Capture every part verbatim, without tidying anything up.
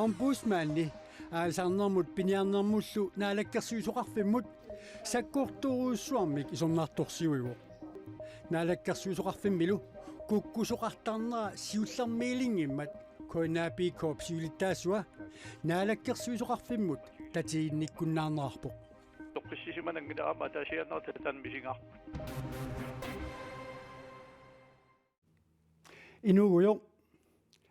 Ombudsmandi aalisarnermut piniarnermullu naalakkersuisoqarfimmut sakkortoorujussuarmik isornartorsiuivoq. Naalakkersuisoqarfimmilu kukkusoqartarnera siullermiilinngimmat K N A P K-p siulittaasua naalakkersuisoqarfimmut tatiginnikkunnaarnerarpoq. Toqqissisimananngilaq aamma ataasiaannartut taanna misigaarput. Inuugujoq.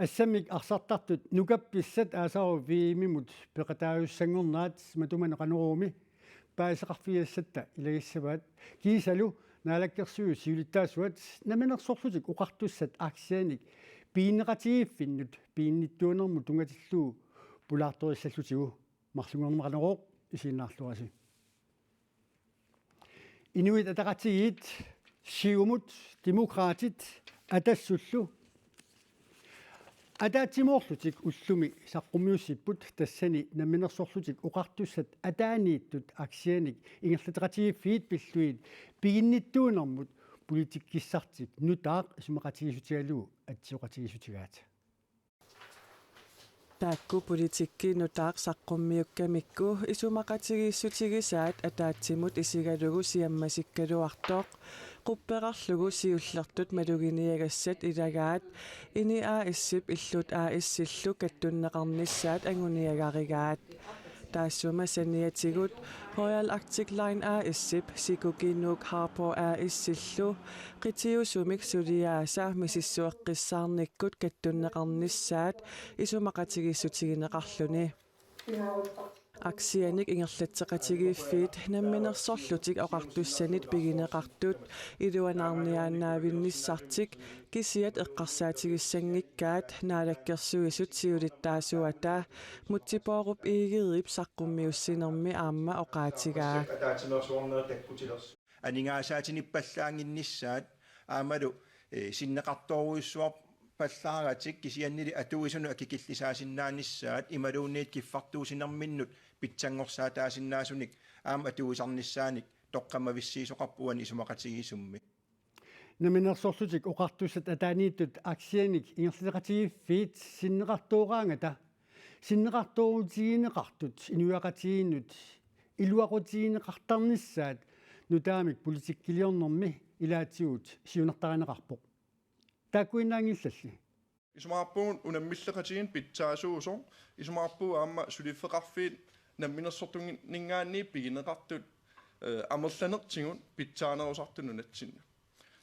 Assammik arsartartut nukappissat aasaru V M-imut peqataajussanngornerat matumani Qanoruumi paasisaqarfigisatta ilagissavaat, kiisalu naalakkersuisut siulittaasuat Namminersorlutik Oqartussat aksianik piginneqatigiiffinnut piginnittuunermut tunngatillugu pulaartorissallutigu. Marlunngornermut Qanorooq, isiginnaarluarisi. Inuit Ataqatigiit, Siumut, Demokraatit, Atassullu ataatsimoorlutik ullumi saqqummiussipput, tassani Namminersorlutik Oqartussat ataaniittut aksianik ingerlatseqatigiiffiit pillugit piginnittuunermut politikkissartik nutaaq isumaqatigiissutigalugu atsioqatigiissutigaat. Taakku politikki nutaaq saqqummiukkamikku isumaqatigiissutigisaat ataatsimut isigalugu siammasikkaluartoq. Qupperarlugu siullertut maluginiagassat ilagaat INI A/S-ip Illut A/S-illu kattunneqarnissaat anguniagarigaat. Taassuma saniatigut Royal Arctic Line A/S-ip Sikuki Nuuk Harbour A/S-illu qitiusumik suliaasa misissueqqissaarnikkut kattunneqarnissaat isumaqatigiissutigineqarluni. Aksianik ingerlatseqatigiiffiit Namminersorlutik Oqartussanit pigineqartut iluanaarniaannaavinnissartik kisiat eqqarsaatigissanngikkaat Naalakkersuisut siulittaasuata Múte Bourup Egedep saqqummiussinermi aamma oqaatigaa. Aningaasaatinippallaannginnissaat aammalu, eh, sinneqartoorujussuarpallaaratik kisiannili atuisunut akikillisaasinnaanissaat imaluunniit kiffartuussinerminnut pitsanngorsaataasinnaasunik aamma atuisarnissaanik toqqammavissiisoqarpoq uani isumaqatigiissummi. Namminersorlutik Oqartussat ataaniittut aksianik ingerlatseqatigiiffiit sinneqartooraangata sinneqartoorutigineqartut inuiaqatigiinnut iluaqutigineqartarnissaat nutaamik politikkiliornermi ilaatigut siunertarineqarpoq. Taakkuinnaanngillalli. Isumaqarpugut unammilleqatigiinneq pitsaasuusoq, isumaqarpugut aamma suliffeqarfiit namminersortunninngaanniit pigineqartut, eh, amerlanertigut pitsaanerusartut nunatsinni.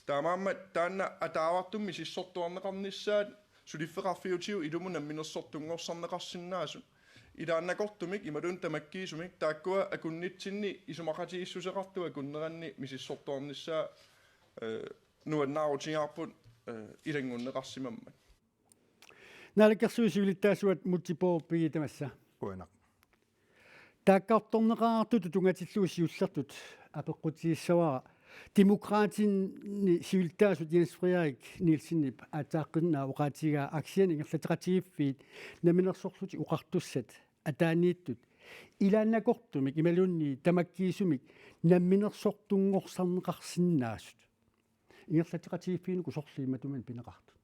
Taamaammat taanna ataavartumik misissortuarneqarnissaat suliffeqarfiutigut ilumut namminersortunngorsarneqarsinnaasut. Ilaannakortumik imaluunniit tamakkiisumik taakkua akunnitsinni isumaqatigiissuseqartut akunneranni misissortuarnissaa, eh, nuannaarutigaarput, eh, ilanngunneqarsimammat. Naalakkersuisut siulittaasuat Múte Bourup Egede, tamassa. Qujanaq. Taakkartorneqartutut tunngatillugu siullertut apeqqutigissavara. Demokraatini siulittaasut Jens Frederik Nielsenip aatsaaqqinnaa oqaatigaa aksianik ingerlatseqatigiiffiit Namminersorlutik Oqartussat ataaniittut ilaannakortumik imaluunniit tamakkiisumik namminersortunngorsarneqarsinnaasut. Ingerlatseqatigiiffiinuku sorliit matumani pineqartut?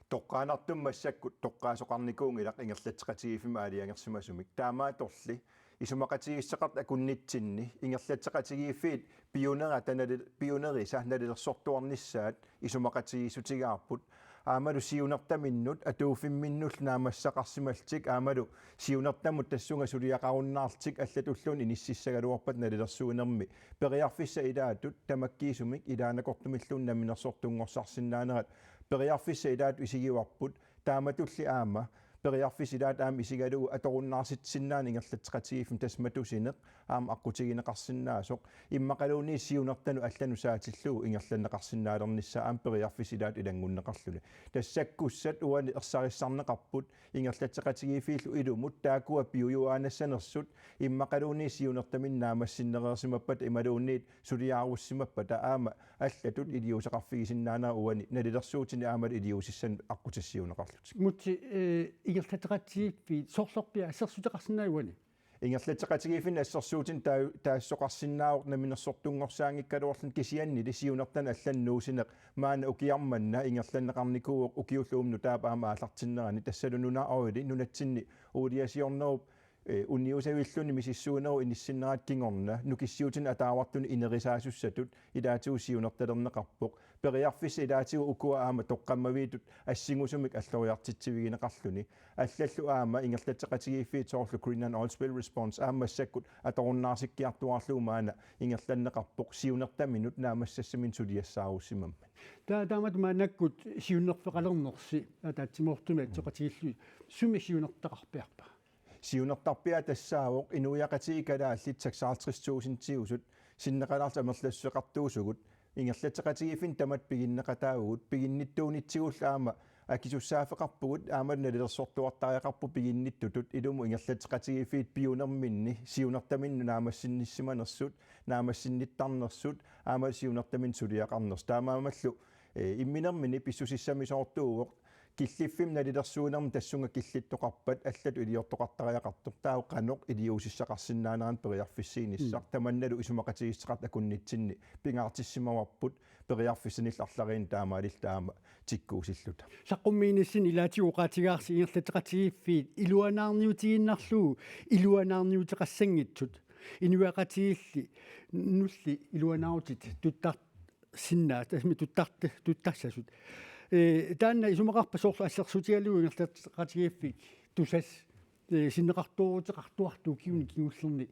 Toqqaannartumik massakkut toqqaasoqarnikuunngilaq ingerlatseqatigiiffimmi aalajangersimasumik. Taamaattorli isumaqatigiissuteqartut akunnitsinni ingerlatseqatigiiffiit piunerata nali-, piunerisa nalilersortuarnissaat isumaqatigiissutigaarput. Aammalu siunertaminnut atuuffimminnullu naammassisaqarsimallutik aammalu siunertamut tassunga suliaqarunnaarlutik allatulluunniit inississagaluarpata nalilersuinermi periarfissat ilaatut tamakkiisumik ilaannakortumilluunniit namminersortunngorsarsinnaanerat periarfissat ilaatut isigivarput, taamatulli aamma periarfissat ilaat aamma isigalugu atorunnaarsitsisinnaaneq ingerlatseqatigiiffimmi, tassa matusineq aamma aqqutigineqarsinnaasoq immaqaluunniit siunertanut allanut saatillugu ingerlanneqarsinnaalernissaa aamma periarfissat ilaat ilanngunneqarluni. Tassakkussat uani ersarissarneqarput ingerlatseqatigiiffiillu ilumut taakkua piujuaannassanersut immaqaluunniit siunertaminnut naammassinereersimappata imaluunniit suliarussimappata aamma allatut iliuuseqarfigisinnaanerat uani nalilersuutinik aammalu iliuusissanik aqqutissiuunneqarlutik. Múte, eh, ingerlatseqatigiiffiit sorlerpiaq assersuuteqarsinnaavit uani? Ingerlatseqatigiiffinni assersuutinik taa-, taassoqarsinnaavoq namminersortunngorsaanngikkaluarluni, kisiannili siunertanut allanut nuusineq maanna ukiarmanna ingerlanneqarnikuuvoq ukiulluunniit nutaap aamma aallartinnerani. Tassalu nunarsuarli nunatsinni uuliasiornerup, eh, uniusavilluni misissuinerup inissinnerata kingorna nukissiutinut ataavartunut inerisaasussatut ilaatigut siunertalerneqarpoq. Periarfissat ilaatigut ukua aamma toqqammaviitut assingusumik alloriartitsivigineqarluni. Allallu aamma ingerlatseqatigiiffiit soorlu Greenland Oilspill Response aamma massakkut atorunnaarsikkiartuaarlugu maanna ingerlanneqarpoq siunertaminut naammassissaminut suliassaarusimammat. Taa-, taamatut maannakkut siunnerfeqalernersi ataatsimoortumik atsoqatigiillugu sumi siunertaqarpiarpa? Siunertarpiaa tassaavoq inuiaqatigiit kalaallit seksoghalvtreds tusindiusut sinneqalaartut amerlassuseqartuusugut, ingerlatseqatigiiffinni tamatta piginneqataavugut, piginnittuunitsigullu aamma akisussaaffeqarpugut, aamma nalilersortuartariaqarpoq piginnittutut, ilumut ingerlatseqatigiiffiit piunerminni siunertaminnut naammassinnissisimanersut, naammassinnittarnersut, aamma siunertaminnut suliaqarnersut. Taamaammallu, eh, imminermini pissusissamisoortuuvoq, killiffimmi nalilersuinermi tassunga killittoqarpat allatut iliortoqartariaqartoq, taava qanoq iliuusissaqarsinnaanerani periarfissiinissaq. Mm. Tamannalu isumaqatigiissuteqartut akunnitsinni pingaartissimavarput, periarfissanillu arlariinni taamaalilluta aamma tikkuusilluta. Saqqummiinissinni ilaatigut oqaatigaarsi ingerlatseqatigiiffiit iluanaarniutigiinnarlugu iluanaarniuteqassanngitsut. Inuiaqatigiilli nulli iluanaarutit tuttar- sinnaat, tassami tuttart-, tuttarsasut. Eh, taanna isumaqarpa soorlu assersuutigalugu ingerlatseqatigiiffik tusas, eh, sinneqartooruteqartuartut ukiuni kingullerni.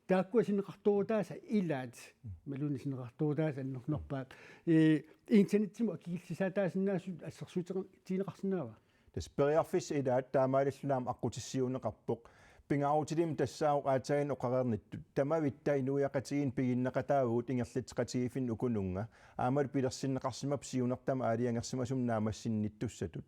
Taakkua sinneqartoorutaasa ilaat, imaluunniit sinneqartoorutaasa annernerpaat. Eh, internetsimut akikillisaataasinnaasut assersuutigineqarsinnaava? Tassa periarfissat ilaat taamaalilluni aamma aqqutissiuunneqarpoq. Pingaarutilik tassaavoq aatsaannguaq oqareernittut. Tamavitta inuiaqatigiinni piginneqataavugut ingerlatseqatigiiffinni ukununnga. Aammalu pilersinneqarsimapput siunertamik aalajangersimasumik naammassinnittussatut.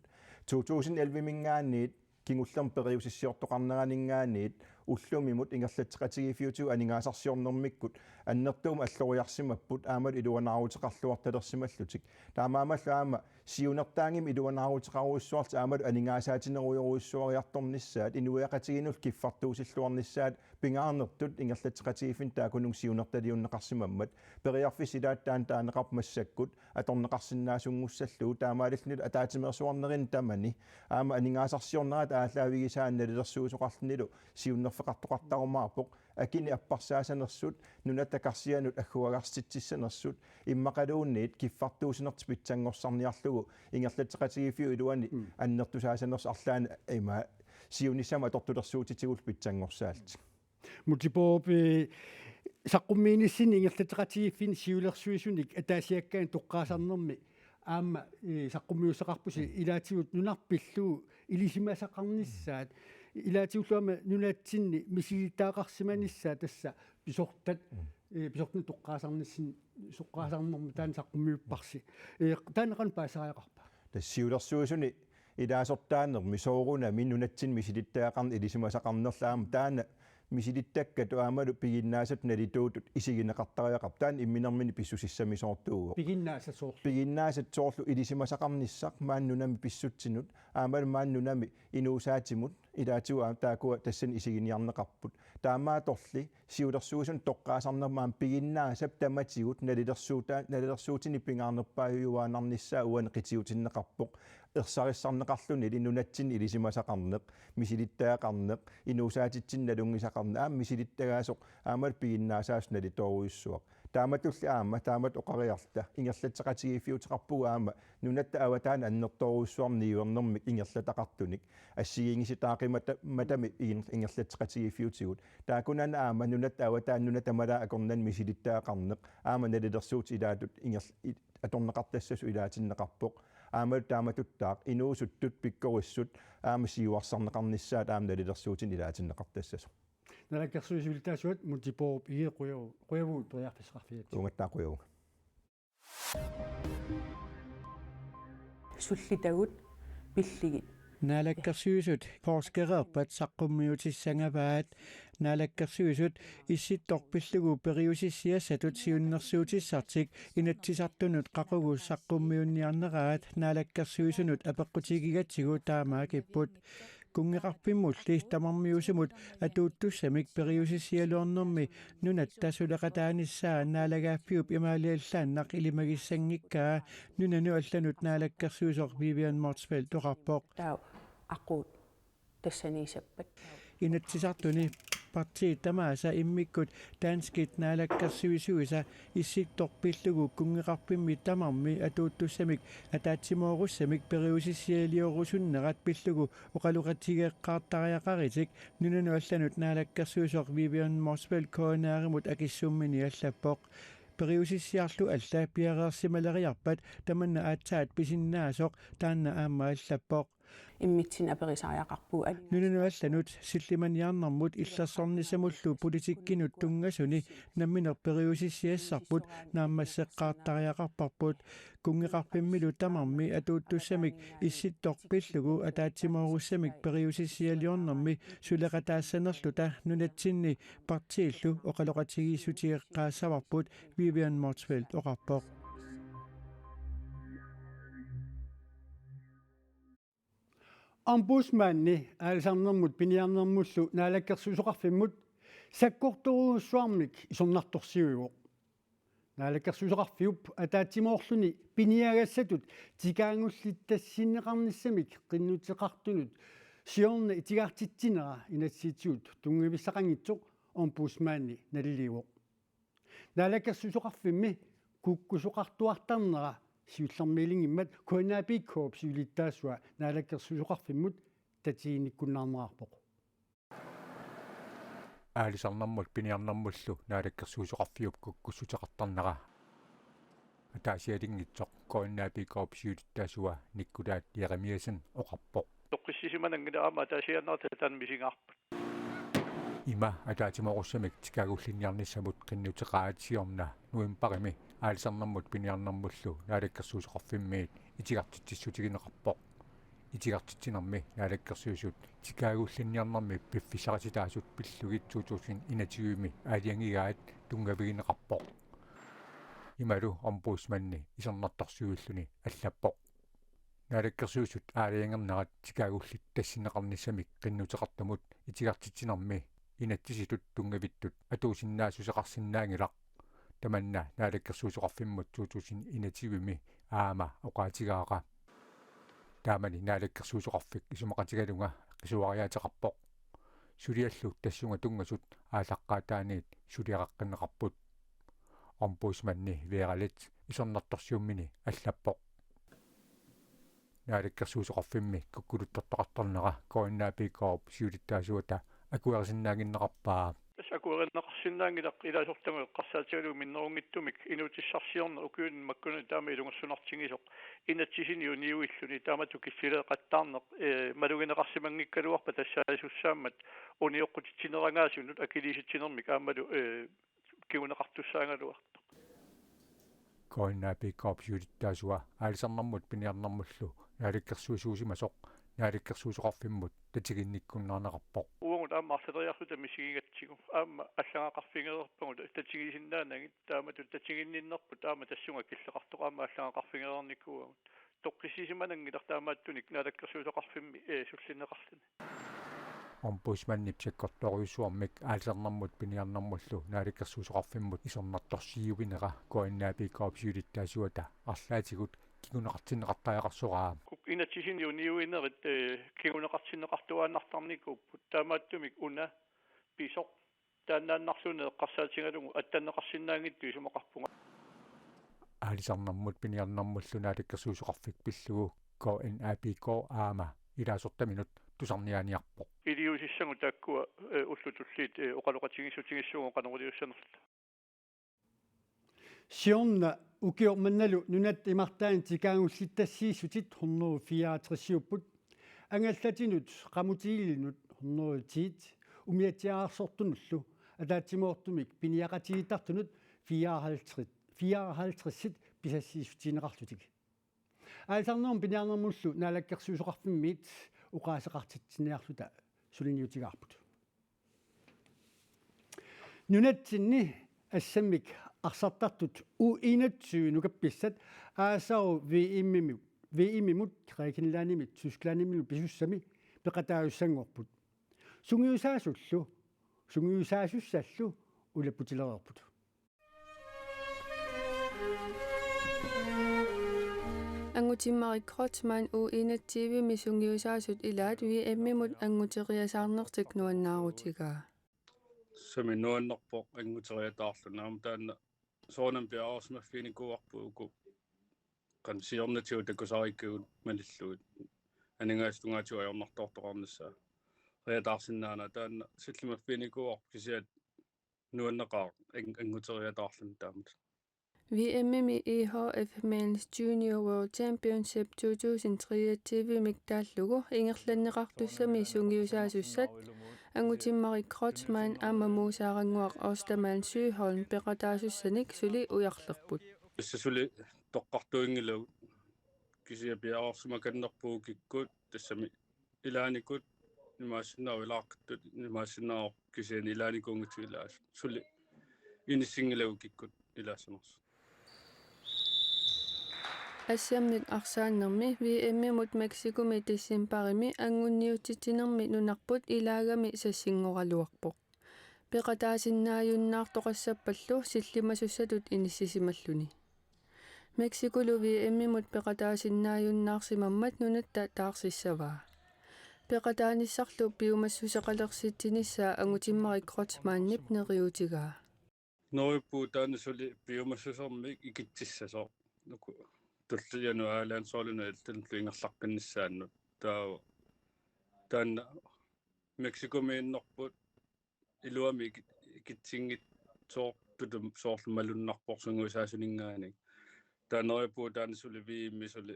To tusind elleve-minngaanniit kingullermik periusissiortoqarneraninngaanniit ullumimut ingerlatseqatigiiffiutigut aningaasarsiornermikkut annertuumik alloriarsimapput aammalu iluanaaruteqarluartalersimallutik. Taamaammallu aamma siunertaanngimmat iluanaaruteqarujussuarlutik aammalu aningaasaatinerujorujussuariartornissaat, inuiaqatigiinnullu kiffartuusilluarnissaat pingaarnertut ingerlatseqatigiiffinni taakkununnga siunertaliunneqarsimammat. Periarfissat ilaat taanna taaneqarpoq massakkut atorneqarsinnaasunngussarlugu, taamaalillunilu ataatsimeersuarnerani tamani aamma aningaasarsiornerata aallaavigisaannik nalilersuisoqarlunilu siunnerfeqartoqartarumaarpoq. Akinik apparsaasanersut, nunatta karsianut agguagarsitsissanersut, immaqaluunniit kiffartuussinertik pitsanngorsarniarlugu ingerlatseqatigiiffiup iluani Mm. annertusaasanersut arlaannik ima siunissami atortulersuutitigullu pitsanngorsaallutik. Múte Bourup, eh, saqqummiinissinni ingerlatseqatigiiffinni siulersuisunik ataasiakkaanut toqqaasarnermi aamma, eh, saqqummiussaqarpusi ilaatigut nunarput pillugu ilisimasaqarnissaat, ilaatigullu aamma nunatsinni misilittagaqarsimanissaat tassa pisortat, Mm. eh, pisortanut toqqaasarnissin-, toqqaasarnermi taanna saqqummiupparsi. Eh, taanna qanoq paasisariaqarpa? Tassa siulersuisuni ilaasortaanermi soorunami nunatsinni misilittagaqarneq ilisimasaqarnerlu aamma taanna misilittakkat aammalu piginnaasat nalituutut isigineqartariaqarpoq. Taanna imminermini pissusissamisoortuuvoq. Piginnaasat soorlu. Piginnaasat soorlu ilisimasaqarnissaq maani nunami pissutsinut, aammalu maani nunami inuusaatimut, ilaatigut aamma taakkua tassani isiginiarneqarput. Taamaattorli siulersuisunut toqqaasarnermi aamma piginnaasap tamatigut nalilersuuta-, nalilersuutinik pingaarnerpaajuaannarnissaa uani qitiutinneqarpoq. Ersarissarneqarluni nunatsinni ilisimasaqarneq, misilittagaqarneq, inuusaatitsinnut nalunngisaqarneq, aamma misilittagaasoq, aammalu piginnaasaasoq nalitoorujussuaq. Taamatulli aamma, taamatut oqariarta, ingerlatseqatigiiffiuteqarpugut aamma, nunatta avataani annertoorujussuarnik niuernermik ingerlataqartunik, assigiinngisitaaqimata-, matami in-, ingerlatseqatigiiffiutigut. Taakkunani aamma nunatta avataani nuna tamalaat akornanni misilittagaqarneq, aamma nalilersuutit ilaatut inger-, i-, atorneqartassasut ilaatinneqarpoq. Aammalu taamatuttaaq inuusuttut pikkorissut aamma siuarsarneqarnissaat aamma nalilersuutinik ilaatinneqartassasoq. Naalakkersuisut siulittaasuat Múte Bourup Egede qujavu-, qujavugut periarfissaqarfigatsigu. Uungattaaq qujavunga. Sullitagut pilligit. Naalakkersuisut poorskeriarpat saqqummiutissagavaat. Naalakkersuisut Issittoq pillugu periusissiassatut siunnersuutissartik Inatsisartunut qaqugu saqqummiunniarneraat Naalakkersuisunut apeqqutigigatsigu taamaagipput. Kunngeqarfimmulli tamarmiusumut atuuttussamik periusissialiornermi nunatta suleqataanissaa naalagaaffiup imaaliallaannaq ilimagissanngikkaa nunanut allanut naalakkersuisoq Vivian Motzfeldt oqarpoq. Taava aquut tassaniisappat. Inatsisartuni partiit tamaasa immikkut danskit naalakkersuisuisa Issittoq pillugu kunngeqarfimmi tamarmi atuuttussamik ataatsimoorussamik periusissialiorusunnerat pillugu oqaloqatigeeqqaartariaqaritik nunanut allanut naalakkersuisoq Vivian Motzfeldt K N R-imut akissummini allappoq. Periusissiarlu alla piareersimaleriarpat tamanna aatsaat pisinnaasoq taanna aamma allappoq. Immitsinnut aperisariaqarpugut. Nunanut allanut sillimaniarnermut illersornissamullu politikkinut tunngasuni nammineq periusissiassarput naammasseqqaartariaqarparput. Kunngeqarfimmilu tamarmi atuuttussamik Issittoq pillugu ataatsimoorussamik periusissialiornermi suleqataassanerluta nunatsinni partiillu oqaloqatigiissutigeqqaassavarput, Vivian Motzfeldt oqarpoq. Ombudsmandi aalisarnermut piniarnermullu naalakkersuisoqarfimmut sakkortoorujussuarmik isornartorsiuivoq. Naalakkersuisoqarfiup ataatsimoorluni piniagassatut tikaagullitassinneqarnissamik qinnuteqartunut siorna itigartitsinera inatsisitigut tunngavissaqanngitsoq Ombudsmandi naliliivoq. Naalakkersuisoqarfimmi kukkusoqartuartarnera siullermik ilinngimmat K N A P K-p siulittaasua naalakkersuisoqarfimmut tatiginnikkunnaarnerarpoq. Aalisarnermut piniarnermullu naalakkersuisoqarfiup kukkussuteqartarnera ataasialinngitsoq K N A P K-p siulittaasua Nikkulaat Jeremiassen oqarpoq. Toqqissisimananngilaq, aamma ataasiaannarata taanna misigaarput. Ima ataatsimoorussamik tikaagullinniarnissamut qinnuteqaat siorna novembarimi aalisarnermut piniarnermullu naalakkersuisoqarfimmiit itigartitsissutigineqarpoq. Itigartitsinermi naalakkersuisut tikaagullinniarnermi piffissarititaasut pillugit to tusind enogtyve-mi aalajangigaat tunngavigineqarpoq. Imalu Ombudsmandi isornartorsiuilluni allappoq. Naalakkersuisut aalajangernerat tikaagullitassinneqarnissamik qinnuteqartumut itigartitsinermi inatsisitut tunngavittut atuusinnaassuseqarsinnaanngilaq. Tamanna naalakkersuisoqarfimmut to tusind enogtyve-mi aamma oqaatigaara. Taamani naalakkersuisoqarfik isumaqatigalunga qisuariaateqarpoq. Suliallu tassunga tunngasut aallaqqaataaniit suliaqqinneqarput. Ombudsmandi Vera Leth isornartorsiummini allappoq. Naalakkersuisoqarfimmi kukkuluttortoqartarnera K N A P K-p siulittaasuata akuerisinnaannginneqarpaa. Tassa akuerineqarsinnaanngilaq ilaasortagut eqqarsaatigalugu minnerunngitsumik inuutissarsiorneq ukiuni makkunani taama ilungersunartigisoq inatsisini uniuilluni taamatut killileeqattaarneq, eh, malugineqarsimanngikkaluarpat tassaasussaammat unioqqutitsinerangaasunut akiliisitsinermik aammalu, eh, kinguneqartussaagaluartoq. K N A P K-p siulittaasua aalisarnermut piniarnermullu naalakkersuisuusimasoq naalakkersuisoqarfimmut tatiginnikkunnaarneqarpoq. Uagut aamma arlaleriarluta misigigatsigu. Aamma allagaqarfigereerpagut tatigisinnaanagit, taamatut tatiginninnerput aamma tassunga killeqartoq aamma allagaqarfigereernikuuagut. Toqqissisimananngilaq taamaattunik naalakkersuisoqarfimmi, eh, sullinneqarluni. Ombudsmandip sakkortoorujussuarmik aalisarnermut piniarnermullu naalakkersuisoqarfimmut isornartorsiuinera K N A P K-p siulittaasuata arlaatigut kinguneqartinneqartariaqarsoraa. Kuk-, inatsisini uniuinerit, eh, kinguneqartinneqartuaannartarnikuupput. Taamaattumik una pisoq taannaannarluunniit eqqarsaatigalugu attanneqarsinnaanngitsut isumaqarpunga. Aalisarnermut piniarnermullu naalakkersuisoqarfik pillugu K N A P K aamma ilaasortaminut tusarniaaniarpoq. Iliuusissagut taakkua, eh, ullut tulliit, eh, oqaloqatigiissutigissagut qanoq iliussanerluta. Siorna ukioq mannalu nunatta imartaani tikaagullittassiissutit hundrede fireogtresiupput. Angallatinut qamutigilinnut hundrede ti, umiatsiaararsortunullu ataatsimoortumik piniaqatigiittartunut fireoghalvtreds, fireoghalvtredsit pisassiissutigineqarlutik. Aalisarnermut piniarnermullu naalakkersuisoqarfimmiit oqaaseqartitsiniarluta suliniutigaarput. Nunatsinni assammik arsartartut U enogtyve nukappiassat aasaru V M-imi-, V M-imut Grækenlandimi Tysklandimilu pisussami peqataasussanngorput. Sungiusaasullu, sungiusaasussallu ulapputilereerput. Angutimmarik Kreutzmann U enogtyve-mi sungiusaasut ilaat V M-imut anguteriasaarnertik nuannaarutigaa. Sumi nuannerpoq anguteriataarluni, aamma taanna soorunami piareersimaffiginikuuarput uku qanoq siornatigut takusariikkagut malillugit aningaasat tungaatigut ajornartoortoqarnissaa. Riataarsinnaanera taanna sillimaffiginikuuarput kisianni nuanneqaaq ang-, anguteriataarluni taamatut. V M-imi I H F Men's Junior World Championship to tusind treogtyve-mik taallugu ingerlanneqartussami sungiusaasussat Angutimmarik Kreutzmann aamma Muusaaranguaq Ostermann Søholm peqataasussanik suli ujarlerput. Tassa suli toqqartuinngilagut, kisianni piareersimakannerput ukikkut, tassami ilaanikut imaassinnaavoq, ilaaqqattut imaassinnaavoq, kisianni ilaanikuunngitsut ilaasut. Suli inissinngilagut ukikkut ilaassanersut. Assiamik arsaannermi V M-imut Mexicomi decembarimi angunniutitsinermi nunarput ilaagami sassinngoraluarpoq. Peqataasinnaajunnaartoqassappallu sillimasussatut inissisimalluni. Mexicolu V M-imut peqataasinnaajunnaarsimammat nunatta taarsissavaa. Peqataanissarlu piumassuseqalersitsinissaa Angutimmarik Kreutzmannip neriuutigaa. Neriuppugut taanna suli piumassusermik ikitsissasoq. Uku tullianut A-landsholdinut allanullu ingerlaqqinnissaannut. Taava taanna Mexicomiinnerput iluamik iki-, ikitsinngitsoortutut soorlu malunnarpoq sungiusaasuninngaanniit. Taava neriuppugut taanna suli V M-i suli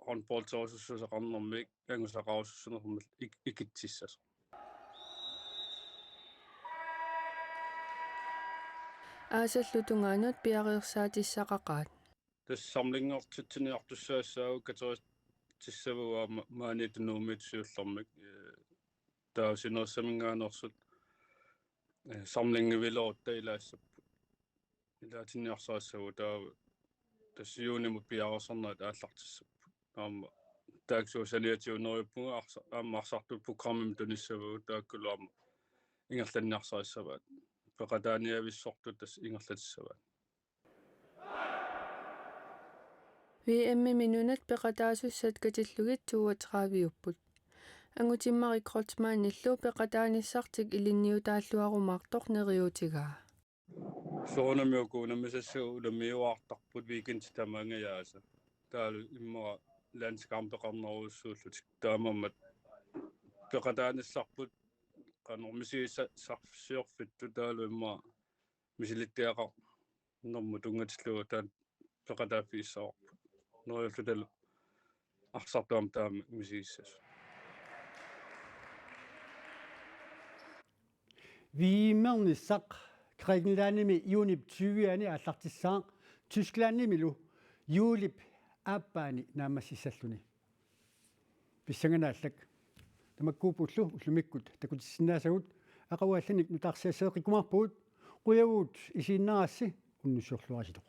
håndbolderusussuseqarnermik angusaqarusussusinermik ik-, ikitsissasoq. Aasallu tungaanut piareersaatissaqaqaat. Tassa samlingertitsiniartussaassaagut, katerissavagut aamma maaniittut Nuummiittut siullermik, ee, taava sinerissaminngaanneersut, ee, samlingivilerutta ilaassapput. Ilaatinniarsarissavagut, taava tassa juunimut piareersarnerat aallartissapput. Aamma taakku saniatigut neriuppunga arsa-, aamma arsartut programmimut tunissavagut, taakkulu aamma ingerlanniarsarissavaat. Peqataaniavissortut tassa ingerlatissavaat. V M-imi nunat peqataasussat katillugit toogtredive-upput. Angutimmarik Kreutzmannillu peqataanissartik ilinniutaalluarumaartoq neriuutigaa. Soorunami uku unammisassagut unammiuaartarput weekendit tamaanga aasiit. Taavalu immaqa landskampeqarnerujussuullutik. Taamaammat peqataanissarput qanoq misigissarsiorfittut taavalu immaqa misilittiaqarnermut tunngatillugu taanna peqataaffigissavarput. Neriullutalu arsartuam taama misigissasut. V M-ernissaq Grækenlandimi juunip tyve-ani aallartissaaq, Tysklandimilu juulip aappaani naammassissalluni. Pissanganaq allak. Tamakkuuppullu ullumikkut takutissinnaasagut, aqagu allanik nutaarsiasseeqqikkumaarpugut, qujavugut isiginnaarassi, unnussiorluaritsi.